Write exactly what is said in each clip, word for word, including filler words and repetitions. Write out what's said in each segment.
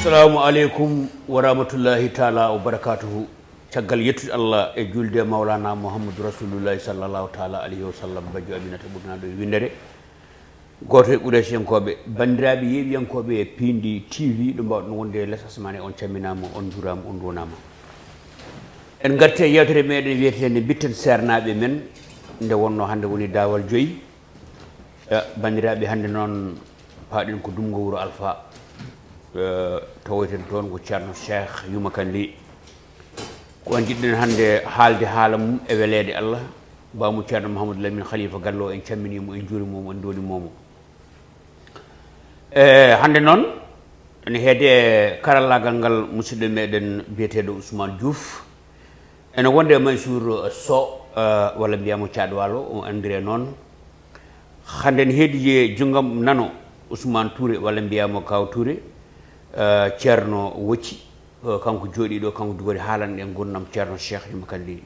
Assalamu aleykum wa rahmatullahi taala wa barakatuhu. Caggal yettude Allah e julde e Mawlana Muhammadu Rasulullahi sallallahu taala alayhi wa sallam, bajjo Aminata ɓurnaɗo e windere, gooto e Quraysiyankooɓe, banndiraaɓe yeeɓiyankooɓe e Piindi T V, ɗo mbaawɗon wonde e les asmaane, on calminaama, on njuuraama, on nduwanaama. En ngarti e yeewtere meɗen wiyeteende Mbitten Seernaaɓe Men, nde wonnoo hannde woni daawal joyi. Eh, banndiraaɓe, hannde noon paaɗen ko Dumngo Wuro Alfa, eh, tawoyten toon ko Ceerno Cheikh Yuma Kan Ly. Ko on njiɗɗen hannde haalde haala mum e weleede Allah, baamu Ceerno Mouhamadou Lamine Khalifa Gallo, en calminii mo, en njuuriima mo, en nduwaniima mo. E hannde noon, ene heede karallaagal ngal musidɗo meɗen biyeteeɗo Ousmane Diouf. Ene wonde e Mansour Sow, eh, walla mbiyaa mo Caat Waalo, o anndire noon. Hannde ne heedi e junngam nano Ousmane Touré, walla mbiyaa mo Kaaw Touré, eh, Ceerno Wocci, eh, kanko jooɗiiɗo, kanko jogori haalande en ngurndan Ceerno Cheikh Yuma Kan Ly.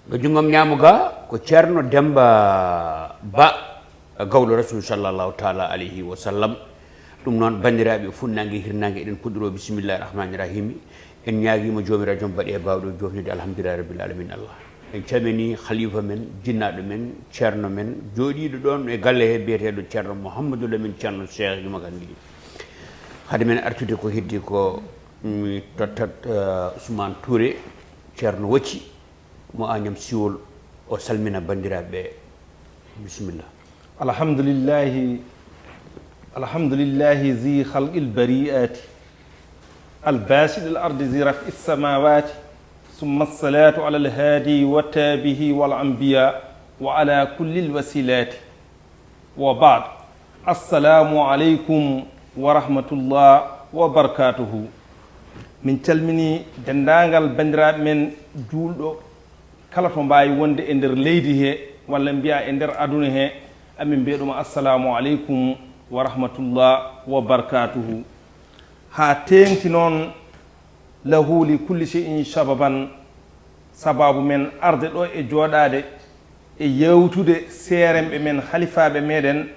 Ga junngam ñaamo ga ko Ceerno Demmba Ba, gawlo Rasul sallallahu taala alayhi wa sallam. Ɗum noon, banndiraaɓe, fuɗnaange e hirnaange, eɗen puɗɗoroo bismillahi rahmani rahimi. En ñaagiima Joomiraaɗo jom baɗi e baawɗo joofnide, alhamdulillahi rabbil alamin Allah. En calminii khalifa men, jinnaaɗo men, ceerno men, jooɗiiɗo ɗoon e galle he, biyeteeɗo Ceerno Mouhamadou Lamine Ceerno Cheikh Yuma Kan Ly. Hade men artude ko heddi ko, mi tottat, eh, Ousmane Touré, Ceerno Wocci, mo Agnam Siwol, o salmina banndiraaɓe ɓe. Bisimilla. Alhamdulillahi, alhamdulillahi zi khalqil bari'ati, al basidil ardi zi raf'is samawati, summa salatu ala al hadi wa tabihi wal anbiya wa ala kullil wasilati. Wa baad. Assalamu aleykum wa rahmatullah wa barakatuhu. Min calmini denndaangal banndiraaɓe men juulɗo kala to mbaawi wonde e nder leydi he, walla mbiya e nder aduna he, amin mbiya ɗum assalamu aleykum wa rahmatullah wa barakatuhu. Haa teeŋti noon, lahu li kulli shay'in sababan, sababu men arde ɗo e jooɗaade e yewtude seerenɓe men, halifaaɓe meɗen,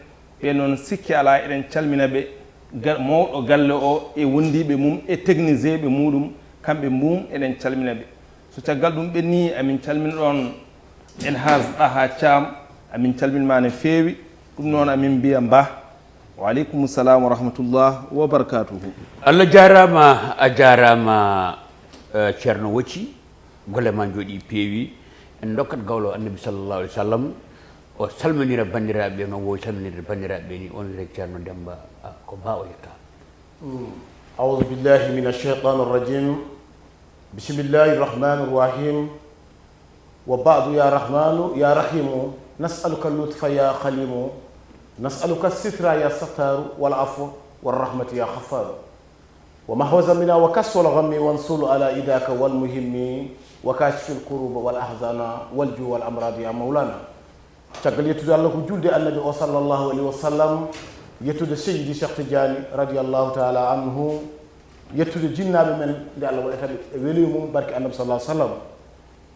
ɓe noon sikki alaa, eɗen calmina ɓe, ga-, mawɗo galle o e wondiiɓe mum e technicien ɓe muɗum, kamɓe mbum eɗen calmina ɓe. So caggal ɗum ɓenni, amin calmina ɗoon El Hadj Ɗaha Caam, amin calmina ma no feewi. Ɗum noon amin mbiya mba. Wa aleykum salam wa rahmatullah wa barakatuhu. Allah jaaraama, a jaaraama, eh, Ceerno Wocci. Golle ma njooɗii peewi. En ndokkat gawlo Annabi sallallahu alaihi wasallam. O salminira banndiraaɓe no o woowi salminirde banndiraaɓe ni. On wiyete Ceerno Demmba, ah, ko ba o yetta. Mm. أعوذ بالله من الشيطان الرجيم. بسم الله الرحمن الرحيم. وبعد يا رحمن يا رحيم، نسألك اللطف يا خليم، نسألك الستر يا ستار، والعفو والرحمة يا غفار، ومحو ذنبنا وكشف الغم، وانصر على إداك والمهم، وكاشف الكروب والأحزان، والجوع والأمراض يا مولانا. Caggal yettude Allah ko julde Annabi o sallallahu alaihi wasallam, yettude Seydi Cheikh Tidiane radiyallahu ta'ala anhu, yettude jinnaaɓe men nde Allah waɗata ɓe e weliyu mum barke Annabi sallallahu alaihi wasallam.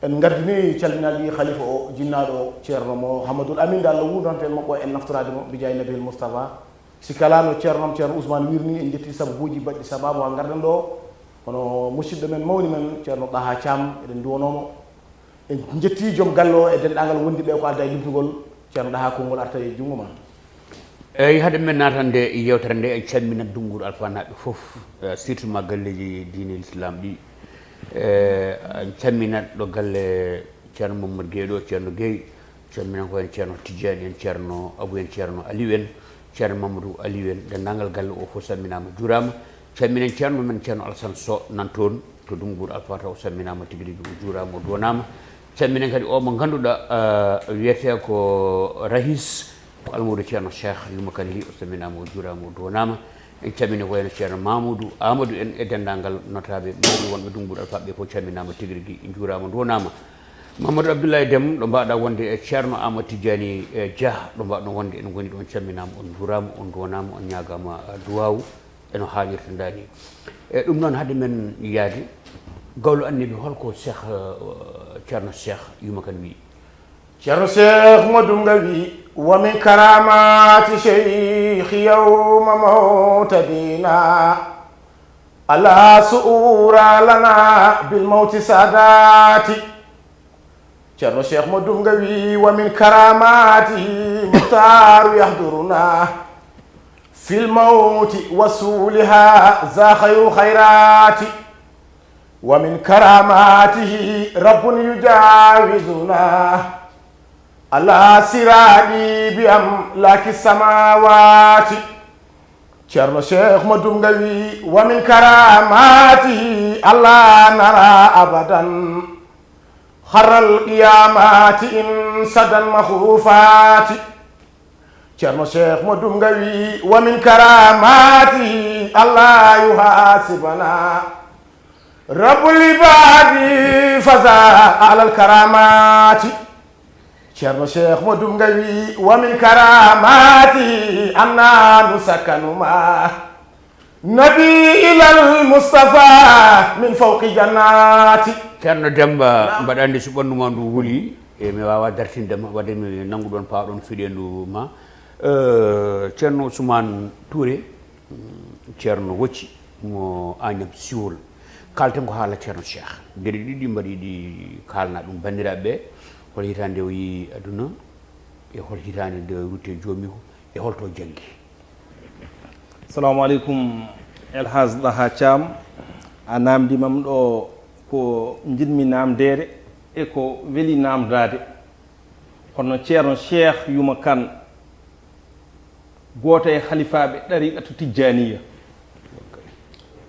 En ngardini calminaaji khalifa o, jinnaaɗo o, Ceerno Mouhamadoul Amine, nde Allah wuurnanta en mo, ko en naftoraade mo, bijaahi Nabihil Mustafa. Si kalaano Ceerno am, Ceerno Ousmane wirni, en njetti sababuuji baɗɗi sababu haa ngarɗen ɗo. Kono musidɗo men, mawni men, Ceerno Ɗaha Caam, eɗen nduwanoo mo. En njetti joom galle o e denndaangal wondiiɓe ko adda e limtugol. Ceerno Ɗaha, konngol arta e junngo ma. Eyi, hade men naatande e yeewtere nde, en calminat Dunnguur Alfanaaɓe fof, eh, surtout ma galleeji diine Lislaam ɗi. Eh, en calminat ɗo galle Ceerno Mamadou Guèye ɗo, Ceerno Guèye, calminan ko en Ceerno Tijjani en, Ceerno Abou en, Ceerno Aliou en, Ceerno Mamadou Aliou en, denndaangal galle o fof salminaama, juuraama. Calminen ceerno men, Ceerno Alassane Sow, nan toon to Dunnguur Alfa, taw salminaama tigi rigi, o juuraama, o duwanaama. Calminen kadi o mo ngannduɗaa, eh, wiyetee ko Rahis, ko almuudo Ceerno Cheikh Yuma Kan Ly, o salminaama, o juuraama, o duwanaama. En calmini ko wayno Ceerno Mamoudou Amadou en e denndaangal notaaɓe mawɓe wonɓe Dunnguur Alfa ɓe fof calminaama tigi rigi, njuuraama, nduwanaama. Mamadou Abdoulaye Dem, ɗo mbaɗɗaa wonde e Ceerno Amadou Tidiani, eh, Dia, ɗo mbaɗɗon wonde, en ngoni ɗoon, calminaama, on njuuraama, on nduwanaama, on ñaagaama, eh, duwaawu. Eno haanirta ndaa ni. E ɗum noon, hade men yaade, gawlo Annabi, holko Cheikh, eh, Ceerno Cheikh Yuma Kan wiyi? Ceerno Cheikh Madunga wiyi: ومن كرامات شيخ يوم موتدينا ألا سؤورا لنا بالموت سادات. Ceerno Cheikh Modou Dumga wi: ومن كراماته مختار يحضرنا في الموت وسولها ذا خير خيرات. ومن كراماته رب يجاوزنا على صراط بأملاك السماوات. Ceerno Cheikh Modou Dumga wi: ومن كراماته ألا نرى أبدا خر القيامات إن سدا مخوفات. Ceerno Cheikh Modou Dumga wi: ومن كراماته ألا يحاسبنا رب العباد فزاد على الكرامات. Ceerno Cheikh Modou Dumga wi: ومن كراماته أنا نسكن مع النبي إلى المصطفى من فوق جنات. Ceerno Demba, mbaɗa anndi so ɓanndu ma ndu wuli, e mi waawa dartinde ma, wadde mi nanngu ɗoon paaɗon fiɗeendu ma. Eh, Ceerno Ousmane Touré, mm, Ceerno Wocci mo Agnam Siwol. Kaalten ko haala Ceerno Cheikh. Geɗe ɗiɗi mbaɗi ɗi kaalna ɗum banndiraaɓe ɓe. Hol hitaande o yii aduna, e hol hitaande nde o rutti e joomiiko, e holto o janngi? Assalamu aleykum, El Hadj Daha Thiam. A naamndii ma ɗo ko njiɗmi naamndeede e ko weli naamndaade. Kono Ceerno Cheikh Yuma Kane, gooto e halifaaɓe ɗariiqatu Tijjaaniya,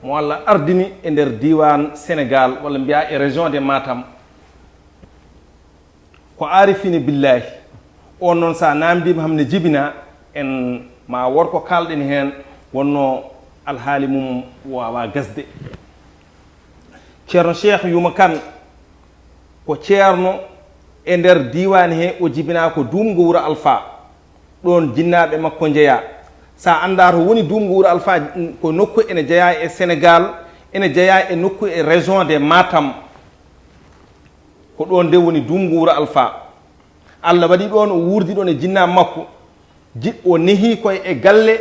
mo Allah ardini e nder diiwaan Senegaal, walla mbiyaa e région de Matam, ko aarifiina billaahi. Oon noon, so a naamndiima ham ne jibinaa, en ma wor ko kaalɗen heen, wonnoo alhaali mum waawaa gasde. Ceerno Cheikh Yuma Kane ko ceerno e nder diiwaan he, o jibinaa ko Duumngo Wuro Alfaa. Ɗoon jinnaaɓe makko njeyaa. So a anndaa to woni Duumngo Wuro Alfaa, ko nokku ene jeyaa e Senegaal, ene jeyaa e nokku e région de Matam. Ko ɗoon nde woni Duumngo Wuro Alfaa. Allah waɗi ɗoon o wuurdi ɗoon e jinnaaɓe makko. Ji-, o nehi koye e galle,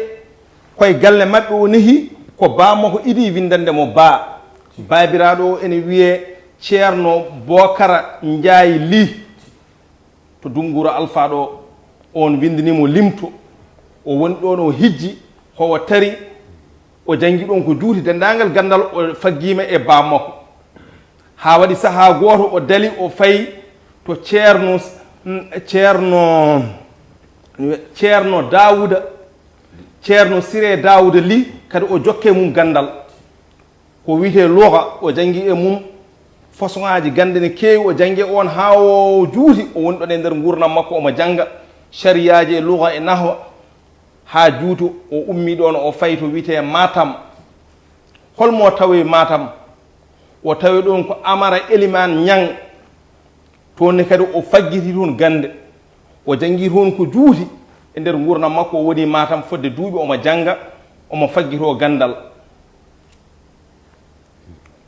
koye galle maɓɓe o nehi, ko baa makko idii winndande mo baa. Baabiraaɗo o ene wiyee Ceerno Bookara Njaay Lih, to Duumngo Wuro Alfaa ɗo, oon winndani mo limto. O woni ɗoon o hijji, howo tari, o janngi ɗoon ko juuti, denndaangal ganndal o faggiima e baa makko. Haa waɗi sahaa gooto o dali, o fayi to Ceerno, mm, Ceerno, Ceerno Daawuda, Ceerno Siree Daawuda Lih, kadi o jokke mum ganndal. Ko wiyetee luga, o janngi e mum façon ŋaaji gannde ne keewi, o janngi e oon haa o juuti, o woni ɗoon e nder nguurndam makko, omo jannga sariyaaji e luga e nahwa. Haa juuti, o ummii ɗoon, o fayi to wiyetee Matam. Hol mo tawi Matam? O tawi ɗoon ko Amara Elimaan Ñaŋ. Toon ne kadi o faggiti toon gannde. O janngi toon ko juuti e nder nguurndam makko. O woni Matam fodde duuɓi, omo jannga, omo faggitoo ganndal.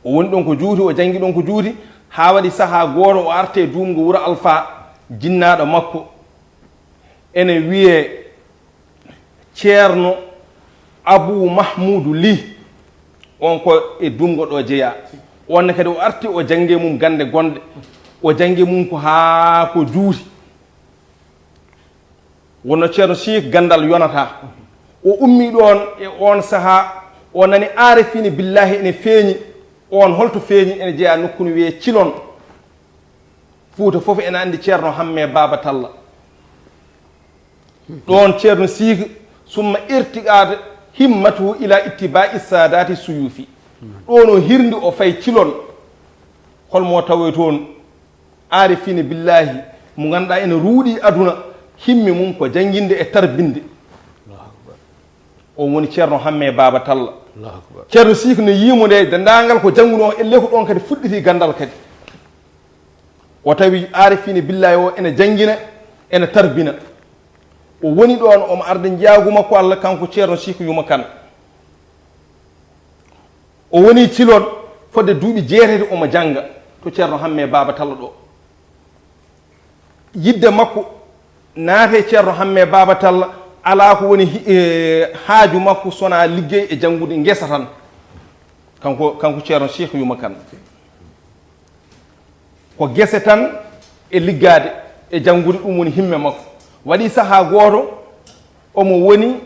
O woni ɗoon ko juuti, o janngi ɗoon ko juuti, haa waɗi sahaa gooto o arti e Duumngo Wuro Alfaa, jinnaaɗo makko ene wiyee Ceerno Abuu Mahmuudu Lih, oon ko e Duumngo ɗo jeyaa. Oon ne kadi o arti, o janngi e mum gannde gonɗe, o janngi e mum ko haa ko juuti. Wonno Ceerno Siik ganndal yonataa. O ummii ɗoon e oon sahaa, o nani aarifiina billaahi ene feeñi. Oon holto feeñi? Ene jeyaa nokku no wiyee Cilon. Fuuta fof ene anndi Ceerno Hammee Baaba Talla. Ɗoon Ceerno Siik summa irtiqaat himmatuhu ila ittibaa'i saadaati suyuufi. Ɗoon o hirndi, o fayi Cilon. Hol mo tawoy toon? Aarifiina billaahi, mo ngannduɗaa ene ruuɗi aduna, himmi mum ko jannginde e tarbinde. Allahu akbar. On woni Ceerno Hammee Baaba Talla. Allahu akbar. Ceerno Siik no yiimo nde denndaangal ko janngunoo, ellee ko ɗoon kadi fuɗɗiti ganndal kadi. O tawi aarifiina billaahi o ene janngina, ene tarbina. O woni ɗoon, omo arda njiyaagu makko Allah, kanko Ceerno Siik Yuma Kan. O woni Cilon fodde duuɓi jeetati, omo jannga to Ceerno Hammee Baaba Talla ɗo. Yiɗde makko naata e Ceerno Hammee Baaba Talla, alaa ko woni hi-, e, haaju makko so wonaa liggey e janngude ngesa tan. Kanko, kanko Ceerno Cheikh Yuma Kan. Ko gese tan e liggaade e janngude, ɗum woni himme makko. Waɗi sahaa gooto, omo woni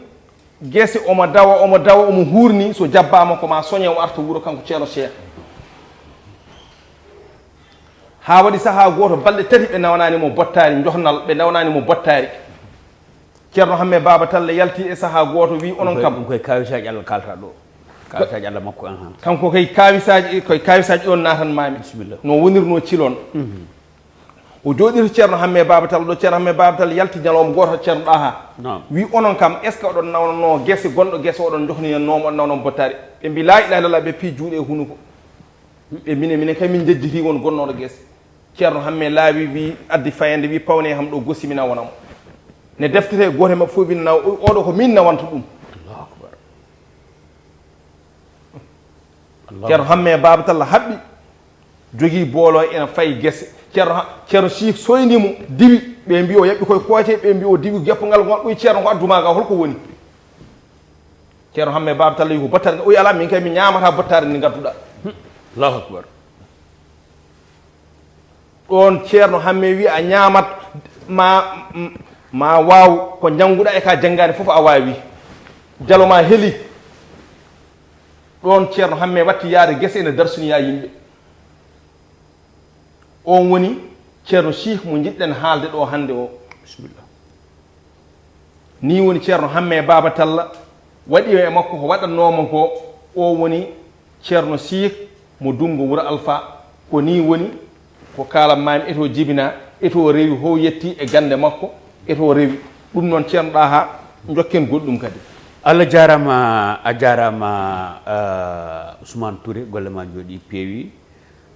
gese, omo dawa, omo dawa, omo huurni, so jabbaama ko ma soñe o arta wuro, kanko Ceerno Cheikh. Haa waɗi sahaa gooto, balɗe tati ɓe nawanaani mo bottaari, njohnal, ɓe nawanaani mo bottaari. Ceerno Hamme Baaba Talla yalti e sahaa gooto, wi, "Onon kam." Ɗum koye kaawisaaji Allah kaalta ɗo. Kaawisaaji Allah makko en han. Kanko kay kaawisaaji, koye kaawisaaji ɗon naatan maami. Bisimilla. No wonirnoo cilon. Mhm. O jooɗii to Ceerno Hamme Baaba Talla ɗo, Ceerno Hamme Baaba Talla yalti ñalawma gooto, Ceerno Ɗaha. Naam. Wi, "Onon kam, est-ce que oɗon nawnanoo gese, gonɗo gese oɗon njohni en noomo, oɗon nawna mo bottaari?" Ɓe mbi, "Laa ilaaha illallah," ɓe pii juuɗe e hunuko. Ɓe mine, minen kay min njejjitii won gonnooɗo gese. Ceerno Hamme laawi, wi, addi fayande, wi, "Pawne ham ɗo gosi, mi nawana mo." Ne deftere gooto e maɓɓe fof winna, "O-, oɗo ko min nawanta ɗum." Allahu akbar. Allahu Ceerno Hamme Baaba Talla haɓɓi, jogii boolo ena fayi gese. Ceerno Ha-, Ceerno Siih soyni mo, diwi. Ɓe mbi o yaɓɓi koye kooce, ɓe mbi o diwi geppo ngal, ngal ɗum Ceerno ko addu ma ga, holko woni? Ceerno Hamme Baaba Talla wi ko bottaari, o wi, "Alaa, min kay mi ñaamata bottaari ndi ngadduɗa." Allahu akbar. Ɗoon Ceerno Hamme wi, "A ñaamat, ma, ma waaw ko njannguɗa e ka janngaani fof a waawi. Jalo ma heli." Ɗoon Ceerno Hamme watti yaade gese ene darsinoya yimɓe. Oon woni Ceerno Siih mo njiɗɗen haalde ɗo hannde o. Bisimilla. Nii woni Ceerno Hamme Baaba Talla waɗi e makko ko waɗatnoo mo ko. O woni Ceerno Siih mo Dunngo Wuro Alfa. Ko nii woni ko kaalan maami e to jibina, e to rewi, ho yetti e gannde makko, e to rewi. Ɗum noon Ceerno Ɗaha, njokken goɗɗum kadi. Allah jaaraama, a jaaraama, eh, Ousmane Touré, golle ma njooɗi peewi.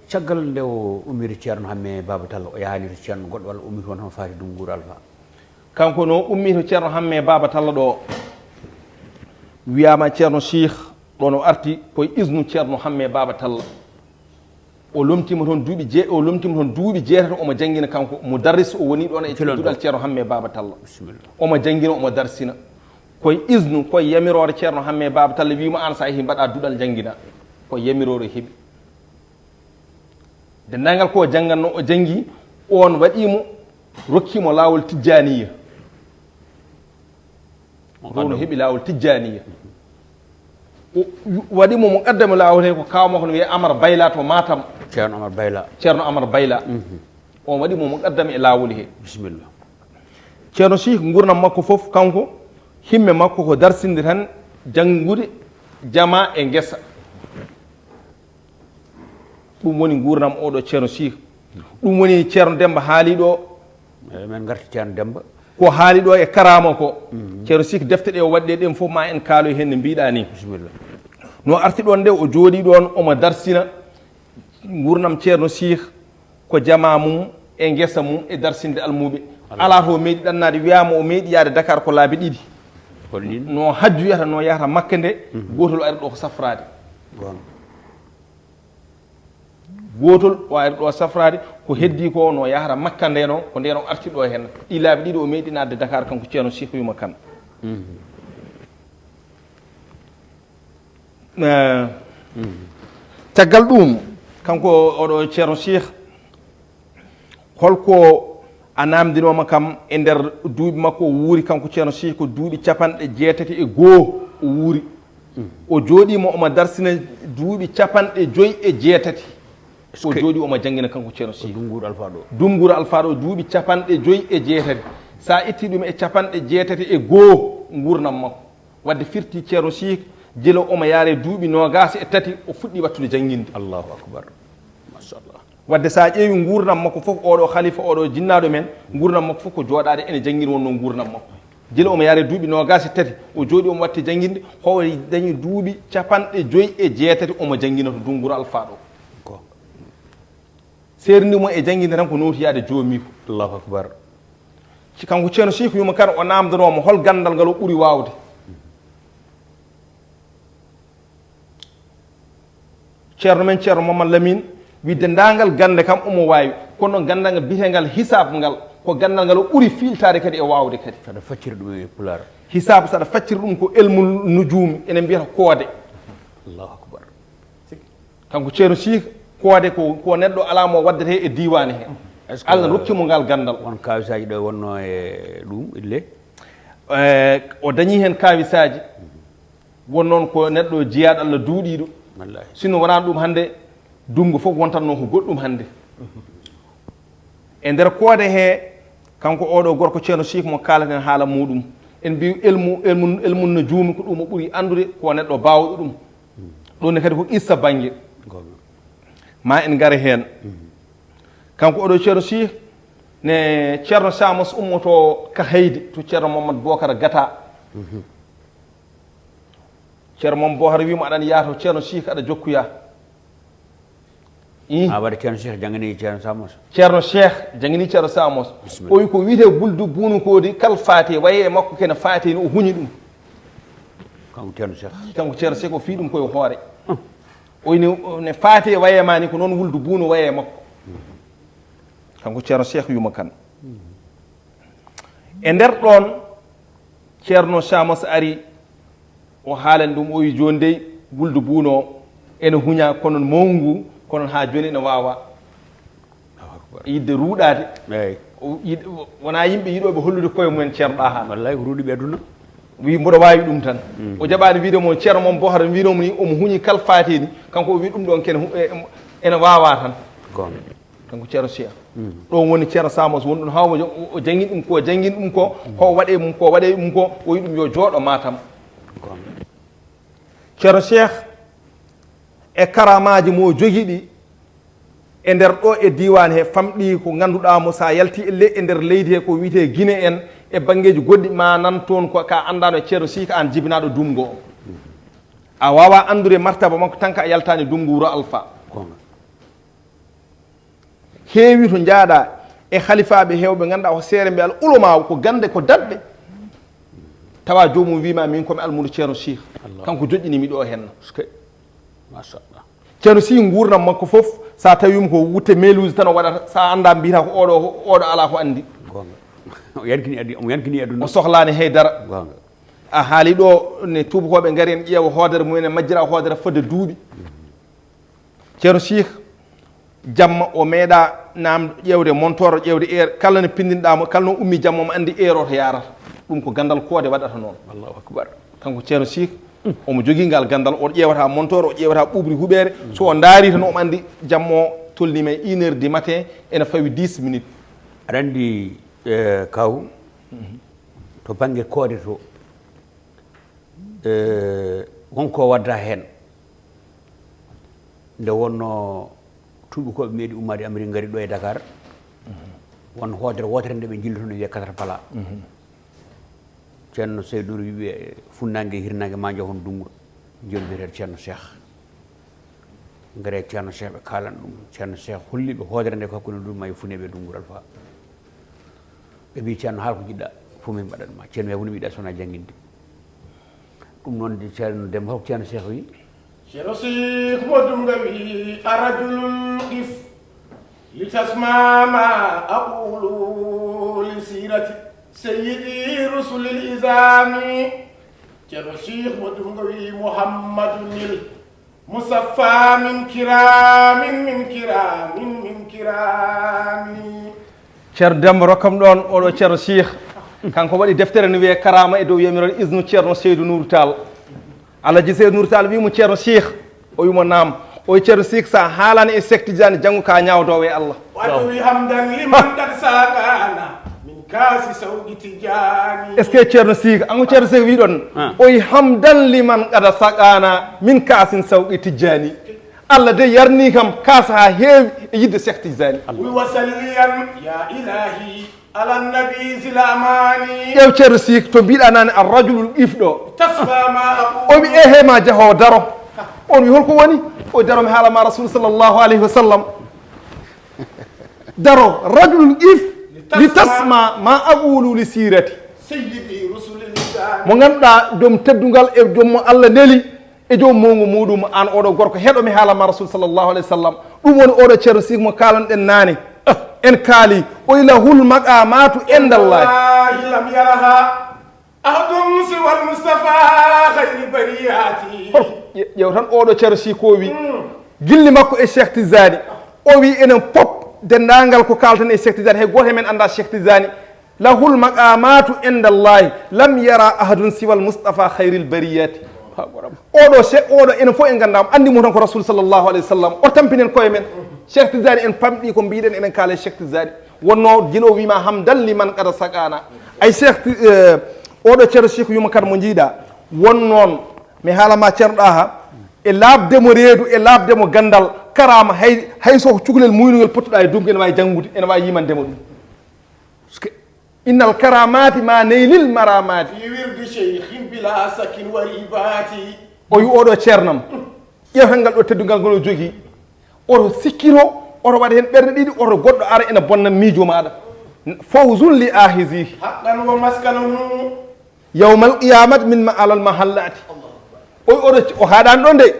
Caggal nde o ummiri Ceerno Hamme Baaba Talla, o yahaani to Ceerno goɗɗo walla ummii toon hono faati Dunngo Wuro Alfa? Kanko no ummii to Ceerno Hamme Baaba Talla ɗo, wiyaama Ceerno Siih ɗoon o arti koye isnu Ceerno Hamme Baaba Talla. O lomtiima toon duuɓi je-, o lomtiima toon duuɓi jeetati, omo janngina kanko, mudarris o woni ɗoon e duɗal Ceerno Hamme Baaba Talla. Bisimilla. Omo janngina, omo darsina. Koye isnu, koye yamiroore Ceerno Hamme Baaba Talla wiima aan so a yehii mbaɗa duɗal njannginaa. Ko yamiroore heɓi. Denndaangal ko o janngatnoo, o janngi, oon waɗi mo, rokki mo laawol tijjaaniya. Ɗum no heɓi laawol tijjaaniya. O waɗi mo muqaddami laawol he ko kaaw makko no wiyee Amar Bayla to Matam. Ceerno Amar Bayla. Ceerno Amar Bayla. Mhm. On waɗi mo muqaddami e laawol he. Bisimilla. Ceerno Siih, nguurndam makko fof, kanko, himme makko ko darsinde tan, janngude, jama e ngesa. Ɗum woni nguurndam oɗo Ceerno Siih. Ɗum woni Ceerno Demmba haali ɗo. Eey, men ngarti Ceerno Demmba. Ko haali ɗo e karaama ko. Mhm. Ceerno Siih, defte ɗe o waɗi ɗe, ɗen fof ma en kaaloy heen no mbiɗa ni. Bisimilla. No arti ɗoon nde, o jooɗi ɗoon, omo darsina nguurndam Ceerno Siih, ko jama mum e ngesa mum e darsinde almuuɓe. Alaa. Alaa to meeɗi ɗannaade, wiyaama o meeɗi yaade Dakar ko laabi ɗiɗi. Hol ɗiin? No hajju yahata, no yahata Makka nde, mhm, gootol ari ɗo ko safraade. Goon. Gootol o ari ɗo safraade, ko heddii ko no yahata Makka ndeno, ko ndeno arti ɗo heen. Ɗi laabi ɗiɗi o meeɗi naatde Dakar, kanko Ceerno Siih Yuma Kan. Mhm. Eh, mhm, caggal ɗum, kanko oɗo Ceerno Siih, holko a naamndinooma kam e nder duuɓi makko o wuuri, kanko Ceerno Siih, ko duuɓi capanɗe jeetati e goo o wuuri. Mm. O jooɗiima omo darsina duuɓi capanɗe joyi e jeetati. O jooɗii omo janngina kanko Ceerno Siih. Dunnguur Alfaa ɗo. Dunnguur Alfaa ɗo, duuɓi capanɗe joyi e jeetati. So a ittii ɗum e capanɗe jeetati e goo nguurndam makko. Wadde firti Ceerno Siih, gila omo yaare duuɓi noogaas e tati, o fuɗɗii waɗtude jannginde. Allahu akbar. Machallah. Wadde so a ƴeewi nguurndam makko fof, oɗo khalifa, oɗo jinnaaɗo men, nguurndam makko fof ko jooɗaade ene janngina wonnoo nguurndam makko. Gila omo yaare duuɓi noogaas e tati, o jooɗii omo waɗti jannginde, ko o dañi duuɓi capanɗe joyi e jeetati omo janngina to Dunnguur Alfaa ɗo. Ko. Seerndi mo e jannginde tan ko nootiyaade joomiiko. Allahu akbar. Ci kanko Ceerno Siih Yuma Kan o naamndanoo mo hol ganndal ngal o ɓuri waawde. Ceerno men Ceerno Mamad Lamin wi denndaangal gannde kam omo waawi, kono ganndal ngal biyeteengal hisaab ngal ko ganndal ngal o ɓuri fiiltaade kadi e waawde kadi. Saɗa facciri ɗum e Pulaar. Hisaab saɗa facciri ɗum ko elmu nujuum, ene mbiyata koode. Allahu akbar. Si Kanko Ceerno Sih, koode ko, ko neɗɗo alaa mo waddete e diiwaane he. Est-ce que Allah rokki mo ngal ganndal. Won kaawisaaji ɗo wonno e ɗum, ille? Eh, o dañi heen kaawisaaji. Won noon ko neɗɗo jiyaaɗo Allah duuɗiiɗo. Wallaahi. Sinno wonaa ɗum hannde, dunngu fof wontatnoo ko goɗɗum hannde. E nder koode he, kanko oɗo gorko Ceerno Sih mo kaalaten haala muɗum, en mbi elmu, elmu, elmu no juumi ko ɗum o ɓuri anndude, ko neɗɗo baawɗo ɗum. Ɗum ne kadi ko qissa bannge. Goonga. Ma en ngare heen. Mhm. Kanko oɗo Ceerno Sih ne Ceerno Samos ummoto ka Haydi to Ceerno Mamadou Bokar Gata. Mhm. Ceerno Mamadou Bokar wi mo aɗa yaha to Ceerno Sih aɗa jokkoya. Ih. A waɗa Ceerno Cheikh jangani Ceerno Samos. Ceerno Cheikh jangani Ceerno Samos. Bismillah. O wi ko wiyetee wuldu buunu koodi kal faati waye e makko kene faati no o huñi ɗum. Kanko Ceerno Cheikh. Kanko Ceerno Cheikh o fii ɗum koye hoore. Hmm. O ini ne faati e waye ma ni ko noon wuldu buunu waye e makko. Kanko Ceerno Cheikh Yuma Kan. E nder ɗoon, Ceerno Samos ari, o haalani ɗum, o wi jooni dey wuldu buuno ene huña, kono mawngu ngu, kono haa jooni ene waawa. Allahu akbar. Yidde ruuɗaade. Eey. O yiɗ-, wonaa yimɓe yiɗooɓe hollude koye mumen Ceerno Ɗaha. Wallaahi ko ruuɗiiɓe aduna. Wi mboɗo waawi ɗum tan. Mm. O jaɓaani wiide mo Ceerno mon Bohar wiino mo ni omo huñi kal faatini, kanko o wi ɗum ɗoon kene hu-, e-, ene waawaa tan. Goonga. Kanko Ceerno Cheikh. Mm. Ɗoon woni Ceerno Samos woni ɗum haa omo jo-, o janngin ɗum ko, janngin ɗum ko, ko waɗee mum ko, waɗee mum ko, o wi ɗum yo jooɗo Matam. Goonga. Ceerno Cheikh e karamaaji mo jogii ɗi e nder ɗo e diiwaan he famɗi ko ngannduɗaa mo so a yalti e le-, e nder leydi he ko wiyetee Gine en e banngeeji goɗɗi ma nan toon ko ka anndaano e Ceerno Cheikh aan jibinaaɗo Dumgo o. A waawaa anndude martaba makko tan ka a yaltaani Dumgo wuro Alfa. Goonga. Heewi to njaaɗa e halifaaɓe heewɓe ngannduɗaa ko seere mbiya al ulama ko gannde ko daɗɓe. Tawa joomum wiima min komi almuudo Ceerno Cheikh. Allah. Kanko joƴƴini mi ɗo henna. Ske. Machallah. Ceerno Cheikh nguurndam makko fof, so a tawiima ko wutte meluuji tan o waɗata, so a anndaa mbiyata ko oɗo, oɗo alaa ko anndi. Goonga. O yankini addi-, o yankini aduna. O sohlaani hay dara. Goonga. A haali ɗo ne tuubakooɓe ngari en ƴeewa hoodere mumen en majjira hoodere fodde duuɓi. Ceerno Cheikh, jamma o meeɗa naamdo ƴeewde montoor, ƴeewde heure, kala no pinndinɗaa mo, kala no ummi jamma omo anndi heure o to yaarata. Ɗum ko ganndal koode waɗata noon. Allahu akbar. Kanko Ceerno Cheikh, omo jogii ngal ganndal, o ƴeewata montoor, o ƴeewata ɓuuɓri huɓeere, so o ndaari tan omo anndi jamma o tolniima e une heure du matin, ene fawi dix minutes. Aɗa anndi, eh, kaw, to bannge koode to, Eh, won ko wadda heen. Nde wonno tuubakooɓe meeɗi ummaade Amérique ngari ɗo e Dakar, won hoodere wootere nde ɓe njilluno wiyee Quatre Pala. Mhm. Ceerno Seydou Nour wiɓe funnaange e hirnaange ma njahon Dunngu, njiyon biyeteeɗo Ceerno Cheikh. Ngare Ceerno Cheikh ɓe kaalan ɗum. Ceerno Cheikh holli ɓe hoodere nde ko hakkunde Dunngu ma e Funeeɓe Dunngu Alfa. Ɓe mbi Ceerno haala ko jiɗɗa fof min mbaɗan ma. Ceerno wiya woni mbiɗa sona jannginde. Ɗum noon de Ceerno Demba holko Ceerno Cheikh wi? Ceerno Cheikh mo Dunngu wi a rajulun qif li tasma ma aqulu li sirati sayyidi rusulil izami. Ceerno Cheikh mo Dunngu wi Muhammadunil Musaffa min kiramin, min kiramin, min kirami. Ceerno Demba rokkam ɗoon oɗo Ceerno Cheikh. Kanko waɗi deftere no wiyee Karama e dow yamiroore isnu Ceerno Seydou Nour Tall. Alhaji Seydou Nour Tall wi mo Ceerno Cheikh. O wi mo naam. O wi Ceerno Cheikh sa haalani e Cheikh Tidiane janngo ka ñaawdoowo e Allah. Waɗu hamdan liman qad saqana min kaasi sawqi Tijaani. Est-ce que Ceerno Cheikh, an ko Ceerno Cheikh wi ɗon? Ah. O wi hamdan liman qad saqana min kaasin sawqi Tijaani. Allah de yarni kam kaas ha heewi e yidde Cheikh Tidiane. Qul wa salliyan ya ilahi ala nabi zil amani. Ƴeew Ceerno Cheikh to mbiɗa nane ar rajulul qif ɗo. Tasma ma aqulu. O wi ehe ma jaho daro. On wi holko woni? O wi daro mi haala ma Rasul sallallahu alayhi wa sallam. Daro, rajulun qif li tasma ma aqulu li sirati. Sayyidi rusulil izami. Mo ngannduɗaa joom teddungal e joom mo Allah neli e joom mawngu muɗum, an oɗo gorko heɗo mi haala ma Rasul sallallahu alayhi wa sallam. Ɗum woni oɗo Ceerno Cheikh mo kaalanɗen naane. En kaali, o wi lahul maqamatu indallahi. Wallahi lam yaraha ahadun siwal Mustafa khayri bariyati. Hol, ƴe-, ƴeew tan oɗo Ceerno Cheikh ko wi. Mm. Gilli makko e Cheikh Tijani, o wi enen pop, denndaangal ko kaalten e Cheikh Tijani, hay gooto e men anndaa Cheikh Tijani. Lahul maqamatu inda Allahi, lam yara ahadun siwal Mustafa khairil bariyati. Oɗo che-, oɗo enen fof en nganndaa mo, anndi mo tan ko Rasul sallallahu alayhi wa sallam. O tampinen koye men. Cheikh Tijani en pamɗi ko mbiɗen enen kaala e Cheikh Tijani. Wonno gila o wima hamdan liman qad saqana. Ay Cheikh Ti-, eh, oɗo Ceerno Cheikh Yuma Kane mo njiiɗa. Won noon, mi haala ma Ceerno Ɗaha, e laaɓde mo reedu, e laaɓde mo ganndal, karaama hay, hay so ko cukalel muynugel pottuɗa e dungu, ene waawi janngude, ene waawi yimande mo ɗum. Parce que innal karamati ma neylil maramati. في ورد شيخ بلا شك وريبات. O wi oɗo ceernam, ƴeew tan ngal ɗo teddungal ngol o jogii. Oto sikkiro, oto waɗa heen ɓerɗe ɗiɗi, oto goɗɗo ara ene bonna miijo maaɗa. Fawzun li ahizihi. حقا ومسكنه. Yawmal qiyamati min ma alal mahallati. O, oɗo, o haaɗaani ɗon de.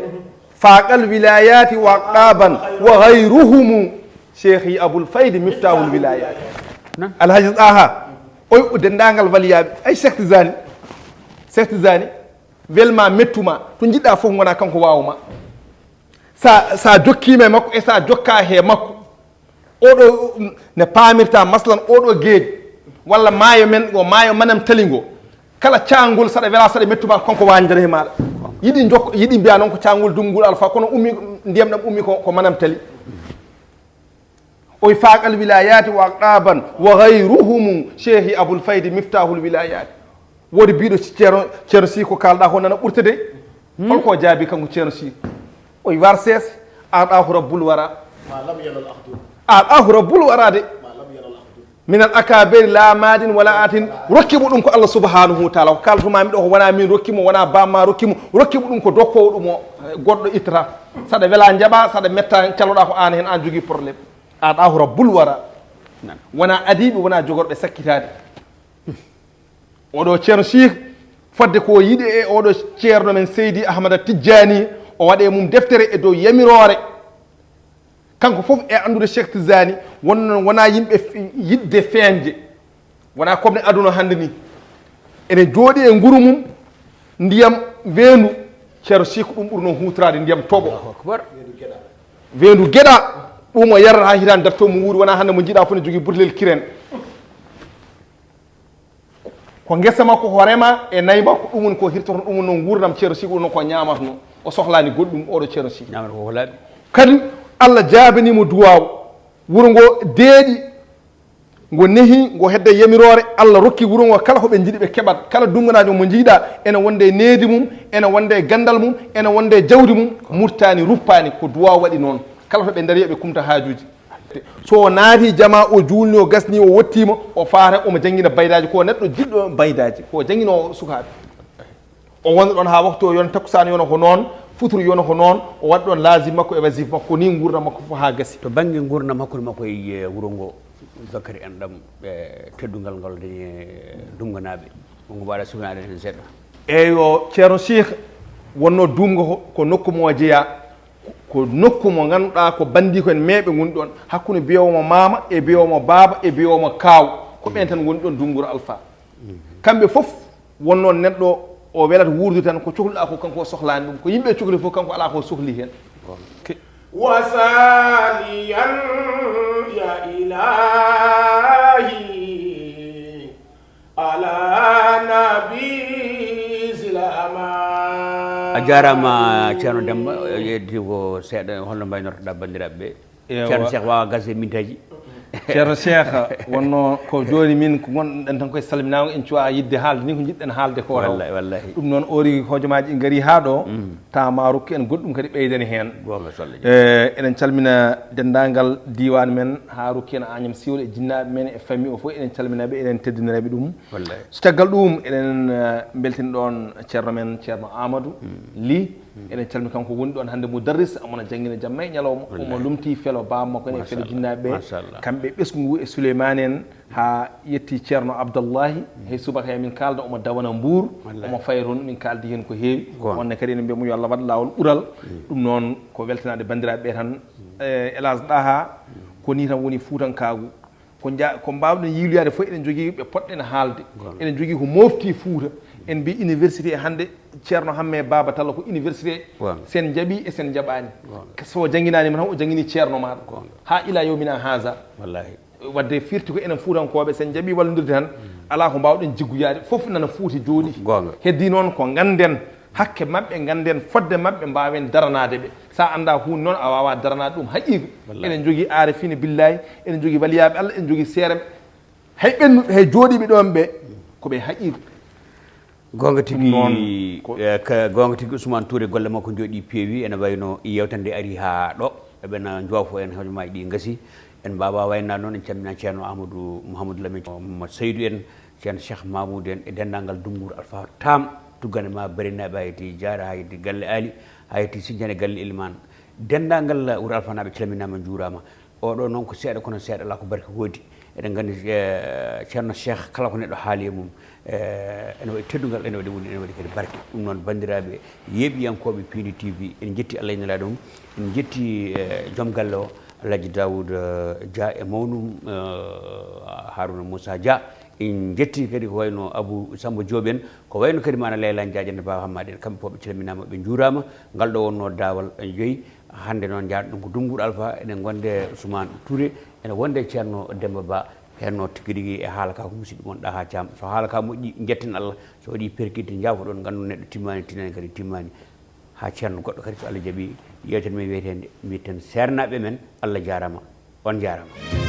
Faqal wilayati wa aqtaban wa ghayruhumu. Cheikhi Abul Faydi miftahul wilayati. Alhaji Taha. O, o denndaangal waliyaaɓe. Ay Cheikh Tijani. Cheikh Tijani. Welma mettuma. To njiɗɗa fof ngona kanko waawuma. Sa, sa jokkiima e makko e sa jokka he makko. Oɗo, mm, ne paamirta, masalan, oɗo geej, walla maayo men ngo, maayo Manam Tali ngo. Kala caangol, saɗa wela, saɗa mettuma, kanko wañdata he maaɗa. Yiɗi jokko, yiɗi mbiya noon ko caangol Dummungol Alfa, kono ummi, ndiyam ɗam ummi ko, ko Manam Tali. O wi faqal wilayati wa aqtaban wa ghayruhumu, Cheikhi Abul Faydi miftahul wilayati. Woodi biiɗo Ceerno, Ceerno Sy ko kaalɗa ko nana ɓurta de. Holko o jaabi kanko Ceerno Sy? O wi war sees, aɗahu rabbul wara. ما لم ينل أحد. Aɗahu rabbul wara de. ما لم ينل أحد. Minal akabiri la madin wala atin. Rokki mo ɗum ko Allah subhanahu wa taala. Ko kaltuma mi ɗo ko wona min rokki mo, wona bamma rokki mo. Rokki mo ɗum ko dokkowo ɗum o, eh, goɗɗo ittata. Saɗa wela jaɓa, saɗa metta caloɗa ko an heen an jogii problème. Aɗahu rabbul wara. Wona adiiɓe, wona jogorɓe sakkitaade. Oɗo Ceerno Cheikh, fodde ko yiɗi e oɗo ceerno men Seydi Ahmada Tijjani, o waɗe mum deftere e dow yamiroore. Kanko fof e anndude Cheikh Tijjani, wonno wona yimɓe f-, yiɗde feeñde. Wona comme ne aduna hannde ni. Ene jooɗi e nguru mum, ndiyam weendu, Ceerno Cheikh ɗum ɓurno huutoraade ndiyam toɓo. Allahu akbar. Weendu geɗa, ɗum o yarata haa hitaande darto mo wuuri, wona hannde mo njiɗa fof ne jogii butelel kiren. Ko ngesa makko, ko rema e nayi makko, ɗum woni ko hirtoto, ɗum woni noon nguurndam Ceerno Sy, ɗum noon ko ñaamatno. O sohlaani goɗɗum, oɗo Ceerno Sy. Ñaamata ko ko laaɓi. Kadi Allah jaabanii mo duwaaw. Wuro ngo deeƴi, ngo nehi, ngo hedda yamiroore. Allah rokki wuro ngo kala ko ɓe njiɗi ɓe keɓat. Kala dunnganaajo mo njiiɗa, ene wonde e needi mum, ene wonde e ganndal mum, ene wonde e jawdi mum. Murtaani, ruppaani, ko duwaaw waɗi noon. Kala to ɓe ndarii, ɓe kumta haajuuji. So o naati jama, o juulni, o gasni, o wottiima, o faata, omo janngina baydaaji. Ko neɗɗo jiɗɗo baydaaji, ko jannginoowo sukaaɓe. O wonda ɗoon haa waktu o yona takkusaan, yona ko noon, futuro yona ko noon, o waɗa ɗoon laazim makko e wasiif makko, ko nii nguurndam makko fof haa gasi. To bannge nguurndam hakkunde makko e, eh, wuro ngo, Zakari en ɗam, eh, teddungal ngal dañi, eh, Dumnganaaɓe. Wongo mbaɗa suknaaɗe heen seeɗa. Eeyo, Ceerno Cheikh, wonnoo Dumngo ko, ko nokku mo o jeyaa. Ko nokku mo ngannduɗaa ko banndiiko en meeɓe ngoni ɗoon, hakkunde biyoowo mo maama e biyoowo mo baaba e biyoowo mo kaaw, ko ɓeen tan ngoni ɗoon Dunnguuru Alfa. Kamɓe fof wonnoo neɗɗo o welata wuurdude tan, ko cohluɗaa ko kanko o sohlaani ɗum, ko yimɓe cohli fof kanko alaa ko sohli heen. وصليا يا إلهي على نبي ذي الأمان. A jaaraama, Ceerno Demmba. Yeddi ko seeɗa, holno mbaynortoɗaa banndiraaɓe ɓe? Ewa. Ceerno Cheikh waawa gasde mintaaji. Ceerno Cheikh, wonno ko jooni min ko ngonɗen tan koye salminaango, en cuwaa yiɗde haalde ni ko njiɗɗen haalde ko taw. Wallahi, wallahi. Ɗum noon, ori hojomaaji ɗi ngarii haa ɗo, mm, tawa ma rokku en goɗɗum kadi ɓeydani heen. Goonga, so Allah jaɓi. Eh, eɗen calmina denndaangal diiwaan men, haa rokki en Agnam Siwol e jinnaaɓe men e famille o fof, eɗen calmina ɓe, eɗen teddinira ɓe ɗum. Wallahi. So caggal ɗum, eɗen, eh, mbeltina ɗoon ceerno men, Ceerno Amadou, mm, Ly. Mm. Eɗen calmina kanko woni ɗoon hannde mudarris, omo na janngina jamma e ñalawma, wallahi, omo lomtii felo baaba makko en e felo, machallah, jinnaaɓe ɓe. Machallah. Kamɓe ɓesngu ngu e Souleymane en, haa yetti Ceerno Abdallahi, mm, hay subaka e min kaalda, omo dawana Mbuur, wallahi, omo faya toon, min kaaldi heen ko heewi. Goonga. Oon ne kadi eɗen mbiya mo yo Allah waɗ laawol ɓural. Mm. Ɗum noon ko weltanaade banndiraaɓe ɓe tan. Mm. Eh, El Hadj Ɗaha, mm, ko nii tan woni fuutankaagu. Ko nja- ko mbaawɗen yiiloyaade fof, eɗen njogii ɓe potɗen haalde. Eɗen njogii ko mofti Fuuta. En mbi université hannde, Ceerno Hamme Baaba Talla ko université. Sen njaɓi e sen njaɓaani. So janginaani ma tan, o jangini ceerno maaɗa. Haa ila yawmina haza. Wallahi. Wadde firti ko enen Fuutankooɓe, sen njaɓi wallodirde tan, alaa ko mbaawɗen jiggoyaade, fof nana Fuuta jooɗi. Heddii noon ko ngannden hakke maɓɓe, ngannden fodde maɓɓe, mbaawen daranaade ɓe. So a anndaa huunde noon, a waawaa daranaade ɗum haqiiqa. Eɗen njogii aarifiina billaahi, eɗen njogii waliyaaɓe Allah, eɗen njogii seereɓe. Hay ɓennuɓe, hay jooɗiiɓe ɗoon ɓe, ko ɓe haqiiqa. Goonga tigi. Ɗum noon ko- Eh, ka goonga tigi, Ousmane Touré, golle makko njooɗi peewi, ene wayno yewtere nde ari haa ɗo. Eɓena njoofo en, hojomaaji ɗi ngasi. En mbaawaa waynaade noon, en calminii Ceerno Amadou Mouhamadou Lamine, Mouhamadou Seydou en, Ceerno Cheikh Mamoudou en, e denndaangal Dunnguur Alpha Tam, tuggane ma Barinaaɓe, haa yetti Jaara, haa yetti Galle Ali, haa yetti Sinjane Galle Elimane. Denndaangal wuro Alpha naaɓe calminaama, njuuraama. Oɗo noon ko seeɗa, kono seeɗa alaa ko barke woodi. Eɗen nganndi, eh, Ceerno Cheikh, kala ko neɗɗo haali e mum, eh, ene waɗi teddungal, ene waɗi woni, ene waɗi kadi barke. Ɗum noon, banndiraaɓe yeeɓiyankooɓe Piindi T V, en njetti Allah e Nelaaɗo mum, en njetti, eh, joom galle o, Alhaji Daouda, eh, Dia e mawnum, eh, Harouna Moussa Dia. En njetti kadi ko wayno Abou Samba Diop en, ko wayno kadi mana Leyla Diadiagne, Baba Hammadi en, kamɓe fof ɓe calminaama, ɓe njuuraama. Ngal ɗo wonno daawal joyi. Hannde noon, njaarɗen ko Dunnguur Alpha, eɗen ngonde Ousmane Touré, ene wonde Ceerno Demba Ba, heen noon tigi rigi e haala ka ko musidɗo mon Ɗaha Caam. So haala ka moƴƴi, njetten Allah, so waɗi perkite, njaafo ɗon, nganndu neɗɗo timmaani, tinani kadi timmaani. Haa ceerno goɗɗo kadi, so Allah jaɓi, yeewtere men wiyeteende, mbiyeten seernaaɓe men, Allah jaaraama, on jaaraama.